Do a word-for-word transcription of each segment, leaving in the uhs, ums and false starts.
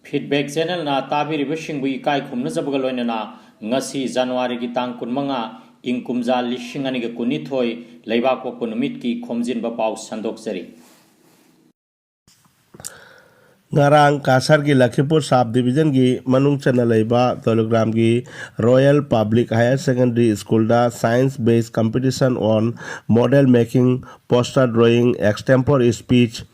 Feedback Channelꯅ ꯇꯥꯕꯤꯔꯤꯕꯁꯤꯡꯕꯨ ꯏꯀꯥꯏ ꯈꯨꯝꯅꯖꯕꯒ ꯂꯣꯏꯅꯅ ꯉꯁꯤ ꯖꯅꯋꯥꯔꯤꯒꯤ ꯇꯥꯡ ꯀꯨꯟꯃꯉꯥ, ꯏꯪ ꯀꯨꯝꯖꯥ ꯂꯤꯁꯤꯡ ꯑꯅꯤꯒ ꯀꯨꯟꯅꯤꯊꯣꯏ, ꯂꯩꯕꯥꯛꯄꯣꯛꯄ ꯅꯨꯃꯤꯠꯀꯤ ꯈꯣꯝꯖꯤꯟꯕ ꯄꯥꯎ ꯁꯟꯗꯣꯛꯆꯔꯤ꯫ ꯉꯔꯥꯡ ꯀꯥꯁꯥꯔꯒꯤ ꯂꯈꯤꯄꯨꯔ ꯁꯕ ꯗꯤꯕꯤꯖꯟꯒꯤ ꯃꯅꯨꯡ ꯆꯟꯅ ꯂꯩꯕ ꯇꯣꯂꯤꯒ꯭ꯔꯥꯝꯒꯤ ꯔꯣꯌꯦꯜ ꯄꯕ꯭ꯂꯤꯛ ꯍꯥꯌꯔ ꯁꯦꯀꯦꯟꯗꯔꯤ ꯁ꯭ꯀꯨꯜꯗ Science Based Competition on Model Making, Poster Drawing, Extempore Speech,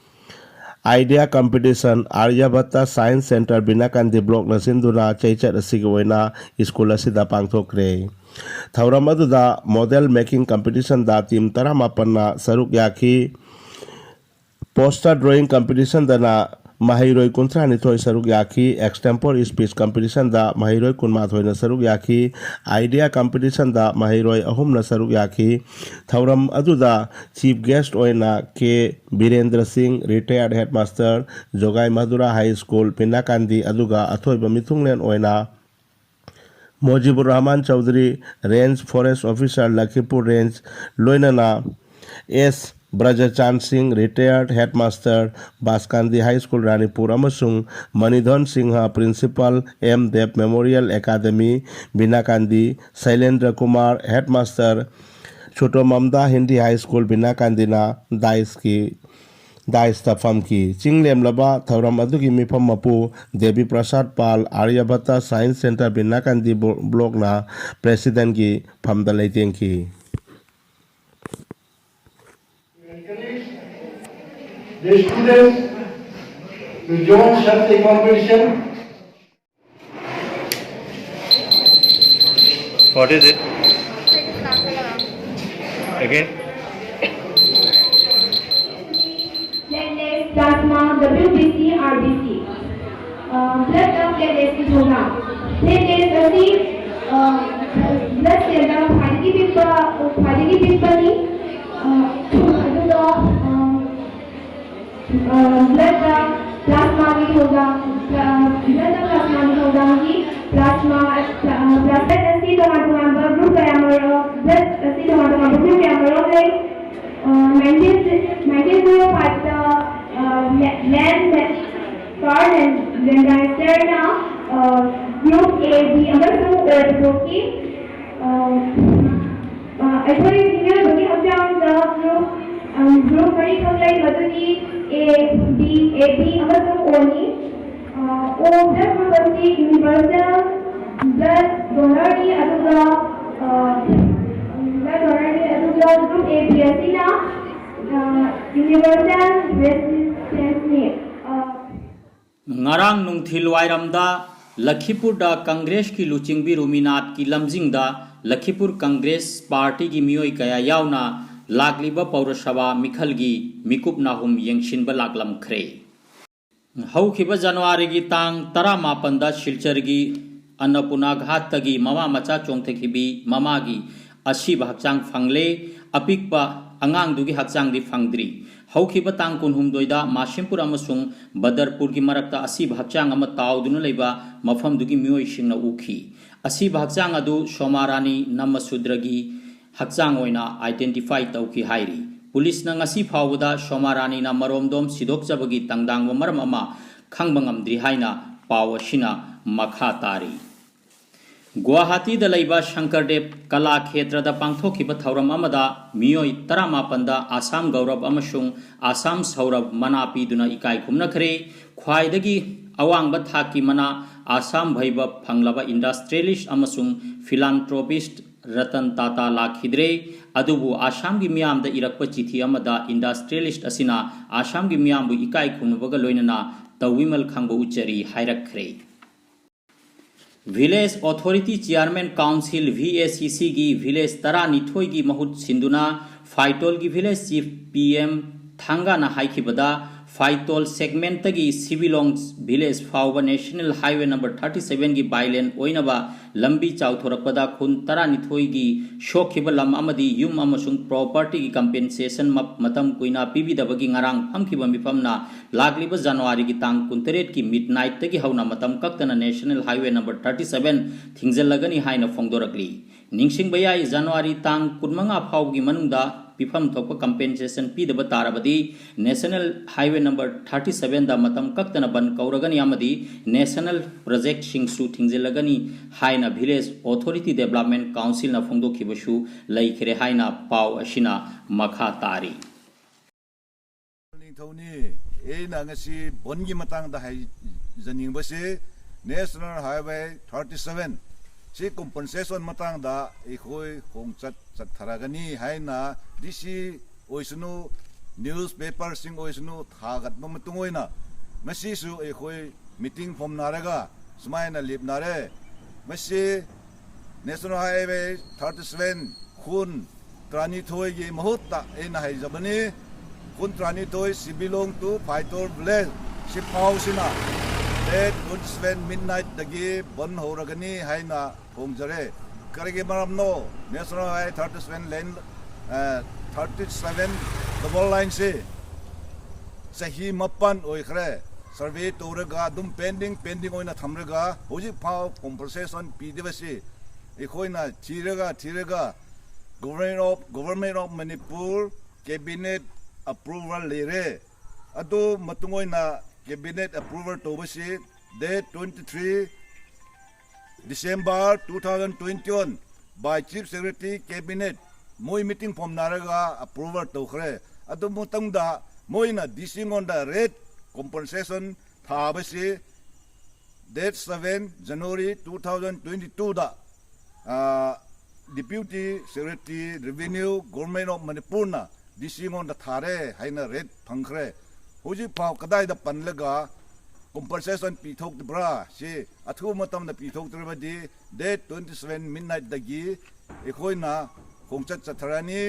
Idea Competition, Aryabhatta Science Centre, ꯕꯤꯅꯥꯀꯥꯟꯗꯤ ꯕ꯭ꯂꯣꯛꯅ ꯁꯤꯟꯗꯨꯅ ꯆꯩꯆꯠ ꯑꯁꯤꯒꯤ ꯑꯣꯏꯅ ꯁ꯭ꯀꯨꯜ ꯑꯁꯤꯗ ꯄꯥꯡꯊꯣꯛꯈ꯭ꯔꯦ꯫ ꯊꯧꯔꯝ ꯑꯗꯨꯗ ꯃꯣꯗꯦꯜ ꯃꯦꯀꯤꯡ ꯀꯝꯄꯤꯇꯤꯁꯟꯗ ꯇꯤꯝ ꯇꯔꯥꯃꯥꯄꯟꯅ ꯁꯔꯨꯛ ꯌꯥꯈꯤ꯫ ꯄꯣꯁꯇꯔ ꯗ꯭ꯔꯣꯌꯤꯡ ꯀꯝꯄꯤꯇꯤꯁꯟꯗꯅ ꯃꯍꯩꯔꯣꯏ ꯀꯨꯟꯊ꯭ꯔꯥꯅꯤꯊꯣꯏ ꯁꯔꯨꯛ ꯌꯥꯈꯤ꯫ ꯑꯦꯛꯁꯇꯦꯝꯄꯣꯔ ꯁ꯭ꯄꯤꯆ ꯀꯝꯄꯤꯇꯤꯁꯟꯗ ꯃꯍꯩꯔꯣꯏ ꯀꯨꯟꯃꯥꯊꯣꯏꯅ ꯁꯔꯨꯛ ꯌꯥꯈꯤ꯫ ꯑꯥꯏꯗꯤꯌꯥ ꯀꯝꯄꯤꯇꯤꯁꯟꯗ ꯃꯍꯩꯔꯣꯏ ꯑꯍꯨꯝꯅ ꯁꯔꯨꯛ ꯌꯥꯈꯤ꯫ ꯊꯧꯔꯝ ꯑꯗꯨꯗ ꯆꯤꯐ ꯒꯦꯁ꯭ꯠ ꯑꯣꯏꯅ ꯀꯦ ꯕꯤꯔꯦꯟꯗ꯭ꯔ ꯁꯤꯡ, ꯔꯤꯇꯥꯌꯔꯗ ꯍꯦꯗꯃꯥꯁꯇꯔ, ꯖꯣꯒꯥꯏ ꯃꯙꯨꯔꯥ ꯍꯥꯏ ꯁ꯭ꯀꯨꯜ, ꯄꯤꯅꯥꯀꯥꯟꯗꯤ, ꯑꯗꯨꯒ ꯑꯊꯣꯏꯕ ꯃꯤꯊꯨꯡꯂꯦꯟ ꯑꯣꯏꯅ ꯃꯣꯖꯤꯕꯨꯔ Rahman Chaudhry, range forest officer, ꯂꯈꯤꯄꯨꯔ range, ꯂꯣꯏꯅꯅ ꯑꯦꯁ ꯕ꯭ꯔꯖꯆꯥꯟ ꯁꯤꯡ, ꯔꯤꯇꯥꯌꯔꯗ ꯍꯦꯗꯃꯥꯁꯇꯔ, ꯕꯥꯁꯀꯥꯟꯗꯤ ꯍꯥꯏ ꯁ꯭ꯀꯨꯜ, ꯔꯥꯅꯤꯄꯨꯔ, ꯑꯃꯁꯨꯡ Manidhan Singh, principal, M Dev memorial academy, Binakandi, Sailendra Kumar, headmaster, ꯁꯨꯇꯣ ꯃꯝꯗꯥ ꯍꯤꯟꯗꯤ ꯍꯥꯏ ꯁ꯭ꯀꯨꯜ, ꯕꯤꯅꯥꯀꯥꯟꯗꯤꯅ ꯗꯥꯏꯁꯀꯤ ꯗꯥꯏꯁꯇ ꯐꯝꯈꯤ꯫ ꯆꯤꯡ ꯂꯦꯝꯂꯕ ꯊꯧꯔꯝ ꯑꯗꯨꯒꯤ ꯃꯤꯐꯝ ꯃꯄꯨ ꯗꯦꯕꯤ ꯄ꯭ꯔꯁꯥꯗ ꯄꯥꯜ, ꯑꯥꯔꯌꯥꯚꯠꯇ ꯁꯥꯏꯟꯁ ꯁꯦꯟꯇꯔ ꯕꯤꯅꯥꯀꯥꯟꯗꯤ ꯕ꯭ꯂꯣꯛꯅ ꯄ꯭ꯔꯦꯁꯤꯗꯦꯟꯠꯀꯤ ꯐꯝꯗ ꯂꯩꯇꯦꯡꯈꯤ꯫ The students to join such a competition. What is it? Again? Platelets, plasma, W B C, R B C. ꯑ, blood ꯇ platelets ꯀꯤ ꯊꯧꯗꯥꯡ꯫ Platelets ꯑꯁꯤ, ꯑ, blood cell ꯗ ꯈ꯭ꯋꯥꯏꯗꯒꯤ ꯄꯤꯛꯄ, ꯈ꯭ꯋꯥꯏꯗꯒꯤ ꯄꯤꯛꯄꯅꯤ꯫ ꯑ, ꯑꯗꯨꯒ, ꯑ, ꯑ, blood ꯇ plasma ꯒꯤ ꯊꯧꯗꯥꯡ, ꯑ, blood ꯇ plasma ꯒꯤ ꯊꯧꯗꯥꯡꯒꯤ plasma, ꯑ, platelet ꯑꯁꯤ ꯇꯣꯉꯥꯟ ꯇꯣꯉꯥꯟꯕ group ꯀꯌꯥꯃꯔꯨꯝ, blood ꯑꯁꯤ ꯇꯣꯉꯥꯟ ꯇꯣꯉꯥꯟꯕ group ꯀꯌꯥꯃꯔꯨꯝ ꯂꯩ꯫ ꯑ, nineteen, nineteen zero five ꯇ, ꯑ, ꯂꯦ-, ꯂꯦꯟ ꯃꯦ-, ꯀꯥꯔꯜ ꯂꯦꯟꯗꯥꯏꯁꯇꯔꯅ ꯒ꯭ꯔꯨꯞ ꯑꯦ, ꯕꯤ ꯑꯃꯁꯨꯡ ꯑꯣ ꯄꯨꯊꯣꯛꯈꯤ꯫ ꯑ, ꯑ, ꯑꯩꯈꯣꯏ ꯃꯤꯑꯣꯏꯕꯒꯤ ꯍꯛꯆꯥꯡꯗ ꯒ꯭ꯔꯨꯞ, ꯑ, ꯒ꯭ꯔꯨꯞ ꯃꯔꯤꯈꯛ ꯂꯩ, ꯃꯗꯨꯗꯤ ꯑꯦ, ꯕꯤ, ꯑꯦ ꯕꯤ ꯑꯃꯁꯨꯡ ꯑꯣꯅꯤ꯫ ꯑ, ꯑꯣ ꯕ꯭ꯂꯗ ꯒ꯭ꯔꯨꯞ ꯑꯁꯤ ꯌꯨꯅꯤꯚꯔꯁꯦꯜ ꯕ꯭ꯂꯗ ꯗꯣꯅꯔꯅꯤ, ꯑꯗꯨꯒ, ꯑ, ꯕ꯭ꯂꯗ ꯗꯣꯅꯔꯅꯤ, ꯑꯗꯨꯒ ꯒ꯭ꯔꯨꯞ ꯑꯦ ꯕꯤ ꯑꯁꯤꯅ, ꯑ, ꯌꯨꯅꯤꯚꯔꯁꯦꯜ ꯔꯦꯁꯤꯁꯇꯦꯟꯁꯅꯤ꯫ ꯑ, ꯉꯔꯥꯡ ꯅꯨꯡꯊꯤꯜ ꯋꯥꯏꯔꯝꯗ ꯂꯈꯤꯄꯨꯔꯗ ꯀꯪꯒ꯭ꯔꯦꯁꯀꯤ ꯂꯨꯆꯤꯡꯕꯤ ꯔꯨꯃꯤꯅꯥꯊꯀꯤ ꯂꯝꯖꯤꯡꯗ ꯂꯈꯤꯄꯨꯔ ꯀꯪꯒ꯭ꯔꯦꯁ ꯄꯥꯔꯇꯤꯒꯤ ꯃꯤꯑꯣꯏ ꯀꯌꯥ ꯌꯥꯎꯅ ꯂꯥꯛꯂꯤꯕ ꯄꯧꯔꯁꯚꯥ ꯃꯤꯈꯜꯒꯤ ꯃꯤꯀꯨꯞ ꯅꯥꯍꯨꯝ ꯌꯦꯡꯁꯤꯟꯕ ꯂꯥꯛꯂꯝꯈ꯭ꯔꯦ꯫ ꯍꯧꯈꯤꯕ ꯖꯅꯋꯥꯔꯤꯒꯤ ꯇꯥꯡ ꯇꯔꯥꯃꯥꯄꯟꯗ ꯁꯤꯜꯆꯔꯒꯤ ꯑꯟꯅꯄꯨꯔꯅꯥ ꯘꯥꯠꯇꯒꯤ ꯃꯃꯥ ꯃꯆꯥ ꯆꯣꯡꯊꯈꯤꯕꯤ ꯃꯃꯥꯒꯤ ꯑꯁꯤꯕ ꯍꯛꯆꯥꯡ ꯐꯪꯂꯦ꯫ ꯑꯄꯤꯛꯄ ꯑꯉꯥꯡꯗꯨꯒꯤ ꯍꯛꯆꯥꯡꯗꯤ ꯐꯪꯗ꯭ꯔꯤ꯫ ꯍꯧꯈꯤꯕ ꯇꯥꯡ ꯀꯨꯟꯍꯨꯝꯗꯣꯏꯗ ꯃꯥꯁꯤꯝꯄꯨꯔ ꯑꯃꯁꯨꯡ ꯕꯗꯔꯄꯨꯔꯒꯤ ꯃꯔꯛꯇ ꯑꯁꯤꯕ ꯍꯛꯆꯥꯡ ꯑꯃ ꯇꯥꯎꯗꯨꯅ ꯂꯩꯕ ꯃꯐꯝꯗꯨꯒꯤ ꯃꯤꯑꯣꯏꯁꯤꯡꯅ ꯎꯈꯤ꯫ ꯑꯁꯤꯕ ꯍꯛꯆꯥꯡ ꯑꯗꯨ ꯁꯣꯃꯥꯔꯥꯅꯤ ꯅꯝꯃꯁꯨꯗ꯭ꯔꯒꯤ ꯍꯛꯆꯥꯡ ꯑꯣꯏꯅ identify ꯇꯧꯈꯤ ꯍꯥꯏꯔꯤ꯫ ꯄꯨꯂꯤꯁꯅ ꯉꯁꯤ ꯐꯥꯎꯕꯗ ꯁꯣꯃꯥꯔꯥꯅꯤꯅ ꯃꯔꯣꯝꯗꯣꯝ ꯁꯤꯗꯣꯛꯆꯕꯒꯤ ꯇꯪꯗꯥꯡꯕ ꯃꯔꯝ ꯑꯃ ꯈꯪꯕ ꯉꯝꯗ꯭ꯔꯤ ꯍꯥꯏꯅ ꯄꯥꯎ ꯑꯁꯤꯅ ꯃꯈꯥ ꯇꯥꯔꯤ꯫ ꯒꯨꯋꯥꯍꯥꯇꯤꯗ ꯂꯩꯕ ꯁꯪꯀꯔꯗꯦꯕ ꯀꯂꯥ ꯈꯦꯇ꯭ꯔꯗ ꯄꯥꯡꯊꯣꯛꯈꯤꯕ ꯊꯧꯔꯝ ꯑꯃꯗ ꯃꯤꯑꯣꯏ ꯇꯔꯥꯃꯥꯄꯟꯗ ꯑꯁꯥꯝ ꯒꯧꯔꯕ ꯑꯃꯁꯨꯡ ꯑꯁꯥꯝ ꯁꯧꯔꯕ ꯃꯅꯥ ꯄꯤꯗꯨꯅ ꯏꯀꯥꯏ ꯈꯨꯝꯅꯈ꯭ꯔꯦ꯫ ꯈ꯭ꯋꯥꯏꯗꯒꯤ ꯑꯋꯥꯡꯕ ꯊꯥꯛꯀꯤ ꯃꯅꯥ ꯑꯁꯥꯝ ꯚꯩꯚꯕ ꯐꯪꯂꯕ industrialist ꯑꯃꯁꯨꯡ philanthropist ꯔꯇꯟ ꯇꯥꯇꯥ ꯂꯥꯛꯈꯤꯗ꯭ꯔꯦ꯫ ꯑꯗꯨꯕꯨ ꯑꯁꯥꯝꯒꯤ ꯃꯤꯌꯥꯝꯗ ꯏꯔꯛꯄ ꯆꯤꯊꯤ ꯑꯃꯗ industrialist ꯑꯁꯤꯅ ꯑꯁꯥꯝꯒꯤ ꯃꯤꯌꯥꯝꯕꯨ ꯏꯀꯥꯏ ꯈꯨꯝꯅꯕꯒ ꯂꯣꯏꯅꯅ ꯇꯧꯕꯤꯃꯜ ꯈꯪꯕ ꯎꯠꯆꯔꯤ ꯍꯥꯏꯔꯛꯈ꯭ꯔꯦ꯫ Village Authority Chairman Council, VACC ꯒꯤ village ꯇꯔꯥꯅꯤꯊꯣꯏꯒꯤ ꯃꯍꯨꯠ ꯁꯤꯟꯗꯨꯅ ꯐꯥꯏꯇꯣꯜꯒꯤ village chief ꯄꯤ ꯑꯦꯝ ꯊꯥꯡꯒꯥꯅ ꯍꯥꯏꯈꯤꯕꯗ, ꯐꯥꯏꯇꯣꯜ segment ꯇꯒꯤ ꯁꯤꯕꯤꯂꯣꯡ village ꯐꯥꯎꯕ National Highway number thirty seven ꯒꯤ by-lane ꯑꯣꯏꯅꯕ ꯂꯝꯕꯤ ꯆꯥꯎꯊꯣꯔꯛꯄꯗ ꯈꯨꯟ ꯇꯔꯥꯅꯤꯊꯣꯏꯒꯤ ꯁꯣꯛꯈꯤꯕ ꯂꯝ ꯑꯃꯗꯤ ꯌꯨꯝ ꯑꯃꯁꯨꯡ property ꯒꯤ compensation ꯃ-, ꯃꯇꯝ ꯀꯨꯏꯅ ꯄꯤꯕꯤꯗꯕꯒꯤ ꯉꯔꯥꯡ ꯐꯝꯈꯤꯕ ꯃꯤꯐꯝꯅ ꯂꯥꯛꯂꯤꯕ ꯖꯅꯋꯥꯔꯤꯒꯤ ꯇꯥꯡ ꯀꯨꯟꯇꯔꯦꯠꯀꯤ midnight ꯇꯒꯤ ꯍꯧꯅ ꯃꯇꯝ ꯀꯛꯇꯅ National Highway number thirty seven ꯊꯤꯡꯖꯤꯜꯂꯒꯅꯤ ꯍꯥꯏꯅ ꯐꯣꯡꯗꯣꯔꯛꯂꯤ꯫ ꯅꯤꯡꯁꯤꯡꯕ ꯌꯥꯏ, ꯖꯅꯋꯥꯔꯤ ꯇꯥꯡ ꯀꯨꯟꯃꯉꯥ ꯐꯥꯎꯕꯒꯤ ꯃꯅꯨꯡꯗ ꯄꯤꯐꯝ ꯊꯣꯛꯄ ꯀꯝꯄꯦꯟꯁꯦꯁꯟ ꯄꯤꯗꯕ ꯇꯥꯔꯕꯗꯤ ꯅꯦꯁꯅꯦꯜ ꯍꯥꯏꯋꯦ ꯅꯝꯕꯔ ꯊꯥꯔꯇꯤ ꯁꯕꯦꯟꯗ ꯃꯇꯝ ꯀꯛꯇꯅ ꯕꯟ ꯀꯧꯔꯒꯅꯤ ꯑꯃꯗꯤ ꯅꯦꯁꯅꯦꯜ ꯄ꯭ꯔꯣꯖꯦꯛꯁꯤꯡꯁꯨ ꯊꯤꯡꯖꯤꯜꯂꯒꯅꯤ ꯍꯥꯏꯅ ꯚꯤꯂꯦꯖ ꯑꯣꯊꯣꯔꯤꯇꯤ ꯗꯦꯕꯂꯞꯃꯦꯟ ꯀꯥꯎꯟꯁꯤꯜꯅ ꯐꯣꯡꯗꯣꯛꯈꯤꯕꯁꯨ ꯂꯩꯈ꯭ꯔꯦ ꯍꯥꯏꯅ ꯄꯥꯎ ꯑꯁꯤꯅ ꯃꯈꯥ ꯇꯥꯔꯤ꯫ ꯅꯤꯡꯊꯧꯅꯤ꯫ ꯑꯩꯅ ꯉꯁꯤ ꯕꯟꯒꯤ ꯃꯇꯥꯡꯗ ꯍꯥꯏꯖꯅꯤꯡꯕꯁꯤ, ꯅꯦꯁꯅꯦꯜ ꯍꯥꯏꯋꯦ ꯊꯥꯔꯇꯤ ꯁꯕꯦꯟ ꯁꯤ ꯀꯣꯝꯄꯟꯁꯦꯁꯟ ꯃꯇꯥꯡꯗ ꯑꯩꯈꯣꯏ ꯈꯣꯡꯆꯠ ꯆꯠꯊꯔꯒꯅꯤ ꯍꯥꯏꯅ ꯗꯤ ꯁꯤ ꯑꯣꯏꯁꯅꯨ, ꯅ꯭ꯌꯨꯁ ꯄꯦꯄꯔꯁꯤꯡ ꯑꯣꯏꯁꯅꯨ ꯊꯥꯒꯠꯄ ꯃꯇꯨꯡ ꯑꯣꯏꯅ ꯉꯁꯤꯁꯨ ꯑꯩꯈꯣꯏ ꯃꯤꯇꯤꯡ ꯐꯣꯝꯅꯔꯒ ꯁꯨꯃꯥꯏꯅ ꯂꯦꯞꯅꯔꯦ꯫ ꯃꯁꯤ ꯅꯦꯁꯅꯦꯜ ꯍꯥꯏꯋꯦ ꯊꯥꯔꯇꯤ ꯁꯕꯦꯟ ꯈꯨꯟ ꯇꯔꯥꯅꯤꯊꯣꯏꯒꯤ ꯃꯍꯨꯠꯇ ꯑꯩꯅ ꯍꯥꯏꯖꯕꯅꯤ, ꯈꯨꯟ ꯇꯔꯥꯅꯤꯊꯣꯏ ꯁꯤꯕꯤꯂꯣꯡ ꯇꯨ ꯐꯥꯏꯇꯣꯔ ꯚꯤꯂꯦꯖ ꯁꯤꯐꯥꯎꯁꯤꯅ ꯗꯦꯠ ꯇ꯭ꯋꯦꯟꯇꯤ ꯁꯕꯦꯟ ꯃꯤꯗ ꯅꯥꯏꯠꯇꯒꯤ ꯕꯟ ꯍꯧꯔꯒꯅꯤ ꯍꯥꯏꯅ ꯐꯣꯡꯖꯔꯦ꯫ ꯀꯔꯤꯒꯤ ꯃꯔꯝꯅꯣ? National highway thirty seven lane thirty seven double ꯂꯥꯏꯟꯁꯤ ꯆꯍꯤ ꯃꯥꯄꯟ ꯑꯣꯏꯈ꯭ꯔꯦ꯫ ꯁꯔꯚꯦ ꯇꯧꯔꯒ ꯑꯗꯨꯝ ꯄꯦꯟꯗꯤꯡ ꯄꯦꯟꯗꯤꯡ ꯑꯣꯏꯅ ꯊꯝꯂꯒ ꯍꯧꯖꯤꯛ ꯐꯥꯎ ꯀꯣꯝꯄꯟꯁꯦꯁꯟ ꯄꯤꯗꯕꯁꯤ ꯑꯩꯈꯣꯏꯅ ꯊꯤꯔꯒ ꯊꯤꯔꯒ Government of Government of Manipur cabinet approval ꯂꯩꯔꯦ꯫ ꯑꯗꯨ ꯃꯇꯨꯡ ꯑꯣꯏꯅ cabinet approval ꯇꯧꯕꯁꯤ date twenty three December two thousand twenty one by Chief Secretary Cabinet ꯃꯣꯏ ꯃꯤꯇꯤꯡ ꯐꯣꯝꯅꯔꯒ ꯑꯦꯄ꯭ꯔꯨꯚꯜ ꯇꯧꯈ꯭ꯔꯦ꯫ ꯑꯗꯨ ꯃꯇꯨꯡꯗ ꯃꯣꯏꯅ ꯗꯤ ꯁꯤ ꯉꯣꯟꯗ ꯔꯦꯠ ꯀꯣꯝꯄꯟꯁꯦꯁꯟ ꯊꯥꯕꯁꯤ date seven January two thousand twenty two the Deputy Secretary Revenue Government of Manipurꯅ D C ꯉꯣꯟꯗ ꯊꯥꯔꯦ ꯍꯥꯏꯅ ꯔꯦꯠ ꯐꯪꯈ꯭ꯔꯦ꯫ ꯍꯧꯖꯤꯛ ꯐꯥꯎ ꯀꯗꯥꯏꯗ ꯄꯜꯂꯒ ꯀꯣꯝꯄꯟꯁꯦꯁꯟ ꯄꯤꯊꯣꯛꯇꯕ꯭ꯔꯥ? ꯁꯤ ꯑꯊꯨꯕ ꯃꯇꯝꯗ ꯄꯤꯊꯣꯛꯇ꯭ꯔꯕꯗꯤ date twenty seven midnightꯗꯒꯤ ꯑꯩꯈꯣꯏꯅ ꯈꯣꯡꯆꯠ ꯆꯠꯊꯔꯅꯤ꯫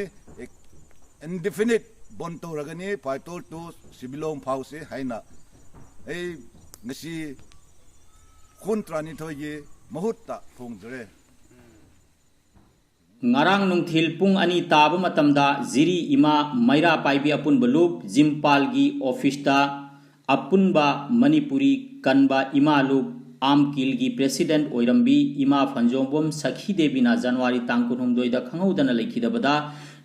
Indefinite ꯕꯟ ꯇꯧꯔꯒꯅꯤ ꯐꯥꯏꯇꯣꯔ ꯇꯨ ꯁꯤꯕꯤꯂꯣꯡ ꯐꯥꯎꯁꯤ ꯍꯥꯏꯅ ꯑꯩ ꯉꯁꯤ ꯈꯨꯟ ꯇꯔꯥꯅꯤꯊꯣꯏꯒꯤ ꯃꯍꯨꯠꯇ ꯐꯣꯡꯖꯔꯦ꯫ ꯉꯔꯥꯡ ꯅꯨꯡꯊꯤꯜ ꯄꯨꯡ ꯑꯅꯤ ꯇꯥꯕ ꯃꯇꯝꯗ ꯖꯤꯔꯤ ꯏꯃꯥ ꯃꯩꯔꯥ ꯄꯥꯏꯕꯤ ꯑꯄꯨꯟꯕ ꯂꯨꯞ ꯖꯤꯝꯄꯥꯜꯒꯤ ꯑꯣꯐꯤꯁꯇ ꯑꯄꯨꯟꯕ ꯃꯅꯤꯄꯨꯔꯤ ꯀꯟꯕ ꯏꯃꯥ ꯂꯨꯞ ꯀꯤꯜꯒꯤ ꯄ꯭ꯔꯦꯁꯤꯗꯦꯟꯠ ꯑꯣꯏꯔꯝꯕꯤ ꯏꯃꯥ ꯐꯟꯖꯣꯡꯕꯝ ꯁꯈꯤ ꯗꯦꯕꯤꯅ ꯖꯅꯋꯥꯔꯤ ꯇꯥꯡ ꯀꯨꯟꯍꯨꯝꯗꯣꯏꯗ ꯈꯪꯍꯧꯗꯅ ꯂꯩꯈꯤꯗꯕꯗ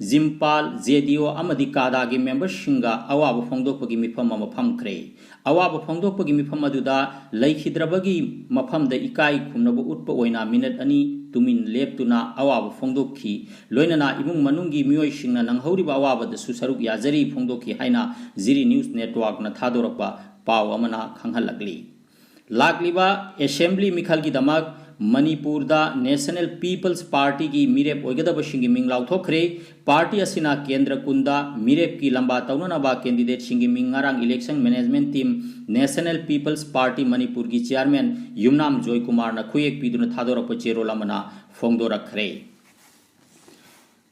ꯖꯤꯝꯄꯥꯜ, ꯖꯦ ꯗꯤ ꯑꯣ ꯑꯃꯗꯤ ꯀꯥꯗꯥꯒꯤ ꯃꯦꯝꯕꯔꯁꯤꯡꯒ ꯑꯋꯥꯕ ꯐꯣꯡꯗꯣꯛꯄꯒꯤ ꯃꯤꯐꯝ ꯑꯃ ꯐꯝꯈ꯭ꯔꯦ꯫ ꯑꯋꯥꯕ ꯐꯣꯡꯗꯣꯛꯄꯒꯤ ꯃꯤꯐꯝ ꯑꯗꯨꯗ ꯂꯩꯈꯤꯗ꯭ꯔꯕꯒꯤ ꯃꯐꯝꯗ ꯏꯀꯥꯏ ꯈꯨꯝꯅꯕ ꯎꯠꯄ ꯑꯣꯏꯅ ꯃꯤꯅꯠ ꯑꯅꯤ ꯇꯨꯃꯤꯟ ꯂꯦꯞꯇꯨꯅ ꯑꯋꯥꯕ ꯐꯣꯡꯗꯣꯛꯈꯤ꯫ ꯂꯣꯏꯅꯅ ꯏꯃꯨꯡ ꯃꯅꯨꯡꯒꯤ ꯃꯤꯑꯣꯏꯁꯤꯡꯅ ꯅꯪꯍꯧꯔꯤꯕ ꯑꯋꯥꯕꯗꯁꯨ ꯁꯔꯨꯛ ꯌꯥꯖꯔꯤ ꯐꯣꯡꯗꯣꯛꯈꯤ ꯍꯥꯏꯅ ꯖꯤꯔꯤ ꯅ꯭ꯌꯨꯁ ꯅꯦꯠꯋꯥꯔꯛꯅ ꯊꯥꯗꯣꯔꯛꯄ ꯄꯥꯎ ꯑꯃꯅ ꯈꯪꯍꯜꯂꯛꯂꯤ꯫ ꯂꯥꯛꯂꯤꯕ ꯑꯦꯁꯦꯝꯕ꯭ꯂꯤ ꯃꯤꯈꯜꯒꯤꯗꯃꯛ ꯃꯅꯤꯄꯨꯔꯗ ꯅꯦꯁꯅꯦꯜ ꯄꯤꯄꯜꯁ ꯄꯥꯔꯇꯤꯒꯤ ꯃꯤꯔꯦꯞ ꯑꯣꯏꯒꯗꯕꯁꯤꯡꯒꯤ ꯃꯤꯡ ꯂꯥꯎꯊꯣꯛꯈ꯭ꯔꯦ꯫ ꯄꯥꯔꯇꯤ ꯑꯁꯤꯅ ꯀꯦꯟꯗ꯭ꯔ ꯀꯨꯟꯗ ꯃꯤꯔꯦꯞꯀꯤ ꯂꯝꯕꯥ ꯇꯧꯅꯅꯕ ꯀꯦꯟꯗꯤꯗꯦꯠꯁꯤꯡꯒꯤ ꯃꯤꯡ ꯉꯔꯥꯡ election management team, national people's party ꯃꯅꯤꯄꯨꯔꯒꯤ ꯆꯤꯌꯥꯔꯃꯦꯟ ꯌꯨꯝꯅꯥꯝ ꯖꯣꯏꯀꯨꯃꯥꯔꯅ ꯈꯨꯌꯦꯛ ꯄꯤꯗꯨꯅ ꯊꯥꯗꯣꯔꯛꯄ ꯆꯦꯔꯣꯜ ꯑꯃꯅ ꯐꯣꯡꯗꯣꯔꯛꯈ꯭ꯔꯦ꯫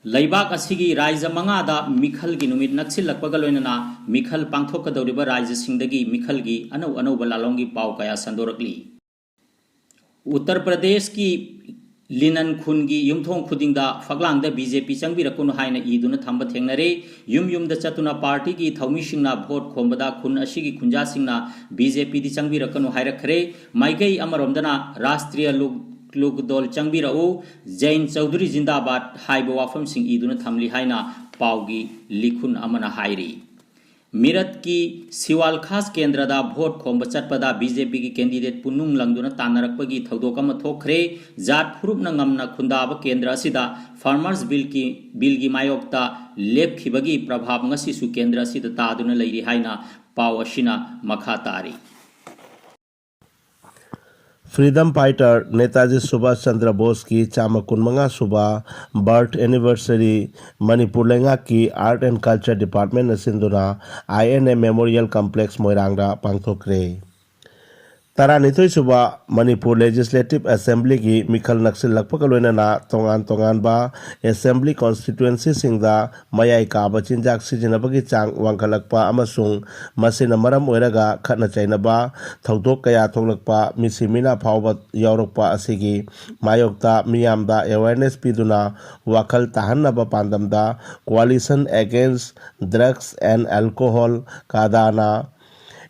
ꯂꯩꯕꯥꯛ ꯑꯁꯤꯒꯤ ꯔꯥꯏꯖ꯭ꯌ ꯃꯉꯥꯗ ꯃꯤꯈꯜꯒꯤ ꯅꯨꯃꯤꯠ ꯅꯛꯁꯤꯜꯂꯛꯄꯒ ꯂꯣꯏꯅꯅ ꯃꯤꯈꯜ ꯄꯥꯡꯊꯣꯛꯀꯗꯧꯔꯤꯕ ꯔꯥꯏꯖ꯭ꯌꯁꯤꯡꯗꯒꯤ ꯃꯤꯈꯜꯒꯤ ꯑꯅꯧ ꯑꯅꯧꯕ ꯂꯥꯂꯣꯡꯒꯤ ꯄꯥꯎ ꯀꯌꯥ ꯁꯟꯗꯣꯔꯛꯂꯤ꯫ ꯎꯠꯇꯔ ꯄ꯭ꯔꯗꯦꯁꯀꯤ ꯂꯤꯅꯟ ꯈꯨꯟꯒꯤ ꯌꯨꯝꯊꯣꯡ ꯈꯨꯗꯤꯡꯗ ꯐꯛꯂꯥꯡꯗ ꯕꯤ ꯖꯦ ꯄꯤ ꯆꯪꯕꯤꯔꯛꯀꯅꯨ ꯍꯥꯏꯅ ꯏꯗꯨꯅ ꯊꯝꯕ ꯊꯦꯡꯅꯔꯦ꯫ ꯌꯨꯝ ꯌꯨꯝꯗ ꯆꯠꯇꯨꯅ ꯄꯥꯔꯇꯤꯒꯤ ꯊꯧꯃꯤꯁꯤꯡꯅ ꯚꯣꯠ ꯈꯣꯝꯕꯗ ꯈꯨꯟ ꯑꯁꯤꯒꯤ ꯈꯨꯟꯖꯥꯁꯤꯡꯅ ꯕꯤ ꯖꯦ ꯄꯤꯗꯤ ꯆꯪꯕꯤꯔꯛꯀꯅꯨ ꯍꯥꯏꯔꯛꯈ꯭ꯔꯦ꯫ ꯃꯥꯏꯀꯩ ꯑꯃꯔꯣꯝꯗꯅ ꯔꯥꯁꯇ꯭ꯔꯤꯌ ꯂꯣꯛ, ꯂꯣꯛꯗꯣꯜ ꯆꯪꯕꯤꯔꯛꯎ, ꯖꯩꯟ ꯆꯧꯙꯨꯔꯤ ꯖꯤꯟꯗꯥꯕꯥꯗ ꯍꯥꯏꯕ ꯋꯥꯐꯝꯁꯤꯡ ꯏꯗꯨꯅ ꯊꯝꯂꯤ ꯍꯥꯏꯅ ꯄꯥꯎꯒꯤ ꯂꯤꯈꯨꯟ ꯑꯃꯅ ꯍꯥꯏꯔꯤ꯫ ꯃꯤꯔꯠꯀꯤ ꯁꯤꯋꯥꯜ ꯈꯥꯁ ꯀꯦꯟꯗ꯭ꯔꯗ ꯚꯣꯠ ꯈꯣꯝꯕ ꯆꯠꯄꯗ ꯕꯤ ꯖꯦ ꯄꯤꯒꯤ ꯀꯦꯟꯗꯤꯗꯦꯠ ꯄꯨꯅꯨꯡ ꯂꯪꯗꯨꯅ ꯇꯥꯟꯅꯔꯛꯄꯒꯤ ꯊꯧꯗꯣꯛ ꯑꯃ ꯊꯣꯛꯈ꯭ꯔꯦ꯫ ꯖꯥꯠ ꯐꯨꯔꯨꯞꯅ ꯉꯝꯅ ꯈꯨꯟꯗꯥꯕ ꯀꯦꯟꯗ꯭ꯔ ꯑꯁꯤꯗ ꯐꯥꯔꯃꯔꯁ ꯕꯤꯜꯒꯤ, ꯕꯤꯜꯒꯤ ꯃꯥꯌꯣꯛꯇ ꯂꯦꯞꯈꯤꯕꯒꯤ ꯄ꯭ꯔꯚꯥꯕ ꯉꯁꯤꯁꯨ ꯀꯦꯟꯗ꯭ꯔ ꯑꯁꯤꯗ ꯇꯥꯗꯨꯅ ꯂꯩꯔꯤ ꯍꯥꯏꯅ ꯄꯥꯎ ꯑꯁꯤꯅ ꯃꯈꯥ ꯇꯥꯔꯤ꯫ ꯐ꯭ꯔꯤꯗꯝ ꯐꯥꯏꯇꯔ ꯅꯦꯇꯥꯖꯤ ꯁꯨꯚꯥꯁ ꯆꯟꯗ꯭ꯔ ꯕꯣꯁꯀꯤ ꯆꯥꯝꯃ ꯀꯨꯟꯃꯉꯥ ꯁꯨꯕ ꯕꯥꯔꯊ ꯑꯦꯅꯤꯚꯔꯁꯔꯤ ꯃꯅꯤꯄꯨꯔ ꯂꯩꯉꯥꯛꯀꯤ ꯑꯥꯔꯠ ꯑꯦꯟ ꯀꯜꯆꯔ ꯗꯤꯄꯥꯔꯠꯃꯦꯟꯅ ꯁꯤꯟꯗꯨꯅ ꯑꯥꯏ ꯑꯦꯟ ꯑꯦ ꯃꯦꯃꯣꯔꯤꯌꯦꯜ ꯀꯝꯄ꯭ꯂꯦꯛꯁ ꯃꯣꯏꯔꯥꯡꯗ ꯄꯥꯡꯊꯣꯛꯈ꯭ꯔꯦ꯫ ꯇꯔꯥꯅꯤꯊꯣꯏ ꯁꯨꯕ ꯃꯅꯤꯄꯨꯔ ꯂꯦꯖꯤꯁꯂꯦꯇꯤꯚ ꯑꯦꯁꯦꯝꯕ꯭ꯂꯤꯒꯤ ꯃꯤꯈꯜ ꯅꯛꯁꯤꯜꯂꯛꯄꯒ ꯂꯣꯏꯅꯅ ꯇꯣꯉꯥꯟ ꯇꯣꯉꯥꯟꯕ ꯑꯦꯁꯦꯝꯕ꯭ꯂꯤ ꯀꯣꯟꯁꯇꯤꯇ꯭ꯋꯦꯟꯁꯤꯁꯤꯡꯗ ꯃꯌꯥꯏ ꯀꯥꯕ ꯆꯤꯟꯖꯥꯛ ꯁꯤꯖꯤꯟꯅꯕꯒꯤ ꯆꯥꯡ ꯋꯥꯡꯈꯠꯂꯛꯄ ꯑꯃꯁꯨꯡ ꯃꯁꯤꯅ ꯃꯔꯝ ꯑꯣꯏꯔꯒ ꯈꯠꯅ ꯆꯩꯅꯕ ꯊꯧꯗꯣꯛ ꯀꯌꯥ ꯊꯣꯛꯂꯛꯄ, ꯃꯤꯁꯤ ꯃꯤꯅꯥ ꯐꯥꯎꯕ ꯌꯥꯎꯔꯛꯄ ꯑꯁꯤꯒꯤ ꯃꯥꯌꯣꯛꯇ ꯃꯤꯌꯥꯝꯗ ꯑꯦꯋꯦꯔꯅꯦꯁ ꯄꯤꯗꯨꯅ ꯋꯥꯈꯜ ꯇꯥꯍꯟꯅꯕ ꯄꯥꯟꯗꯝꯗ Coalition Against Drugs and Alcohol, ꯀꯥꯗꯥꯅ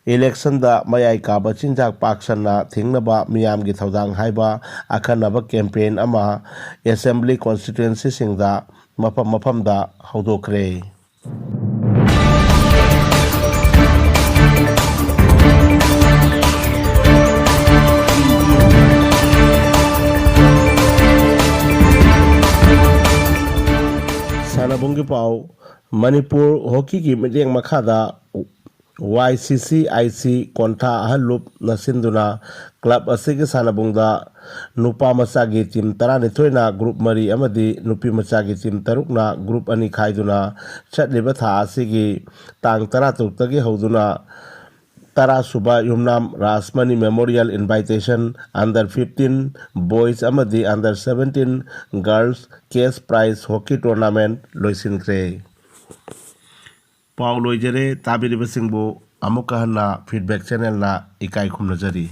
ꯏꯂꯦꯛꯁꯟꯗ ꯃꯌꯥꯏ ꯀꯥꯕ ꯆꯤꯟꯖꯥꯛ ꯄꯥꯛ ꯁꯟꯅ ꯊꯤꯡꯅꯕ ꯃꯤꯌꯥꯝꯒꯤ ꯊꯧꯗꯥꯡ ꯍꯥꯏꯕ ꯑꯈꯟꯅꯕ ꯀꯦꯝꯄꯦꯟ ꯑꯃ ꯑꯦꯁꯦꯝꯕ꯭ꯂꯤ ꯀꯣꯟꯁꯇꯤꯇ꯭ꯋꯦꯟꯁꯤꯁꯤꯡꯗ ꯃꯐꯝ ꯃꯐꯝꯗ ꯍꯧꯗꯣꯛꯈ꯭ꯔꯦ꯫ ꯁꯥꯟꯅꯕꯨꯡꯒꯤ ꯄꯥꯎ꯫ ꯃꯅꯤꯄꯨꯔ ꯍꯣꯀꯤꯒꯤ ꯃꯤꯠꯌꯦꯡ ꯃꯈꯥꯗ ꯋꯥꯏ ꯁꯤ ꯁꯤ ꯑꯥꯏ ꯁꯤ ꯀꯣꯟꯊꯥ ꯑꯍꯜ ꯂꯨꯞꯅ ꯁꯤꯟꯗꯨꯅ ꯀ꯭ꯂꯕ ꯑꯁꯤꯒꯤ ꯁꯥꯟꯅꯕꯨꯡꯗ ꯅꯨꯄꯥ ꯃꯆꯥꯒꯤ ꯇꯤꯝ ꯇꯔꯥꯅꯤꯊꯣꯏꯅ ꯒ꯭ꯔꯨꯞ ꯃꯔꯤ ꯑꯃꯗꯤ ꯅꯨꯄꯤ ꯃꯆꯥꯒꯤ ꯇꯤꯝ ꯇꯔꯨꯛꯅ ꯒ꯭ꯔꯨꯞ ꯑꯅꯤ ꯈꯥꯏꯗꯨꯅ ꯆꯠꯂꯤꯕ ꯊꯥ ꯑꯁꯤꯒꯤ ꯇꯥꯡ ꯇꯔꯥꯇꯔꯨꯛꯇꯒꯤ ꯍꯧꯗꯨꯅ ꯇꯔꯥ ꯁꯨꯕ ꯌꯨꯝꯅꯥꯝ Rajmani memorial invitation under fifteen boys ꯑꯃꯗꯤ under seventeen girls cash prize hockey tournament ꯂꯣꯏꯁꯤꯟꯈ꯭ꯔꯦ꯫ ꯄꯥꯎ ꯂꯣꯏꯖꯔꯦ꯫ ꯇꯥꯕꯤꯔꯤꯕꯁꯤꯡꯕꯨ ꯑꯃꯨꯛꯀ ꯍꯟꯅ ꯐꯤꯗꯕꯦꯛ ꯆꯦꯅꯦꯜꯅ ꯏꯀꯥꯏ ꯈꯨꯝꯅꯖꯔꯤ꯫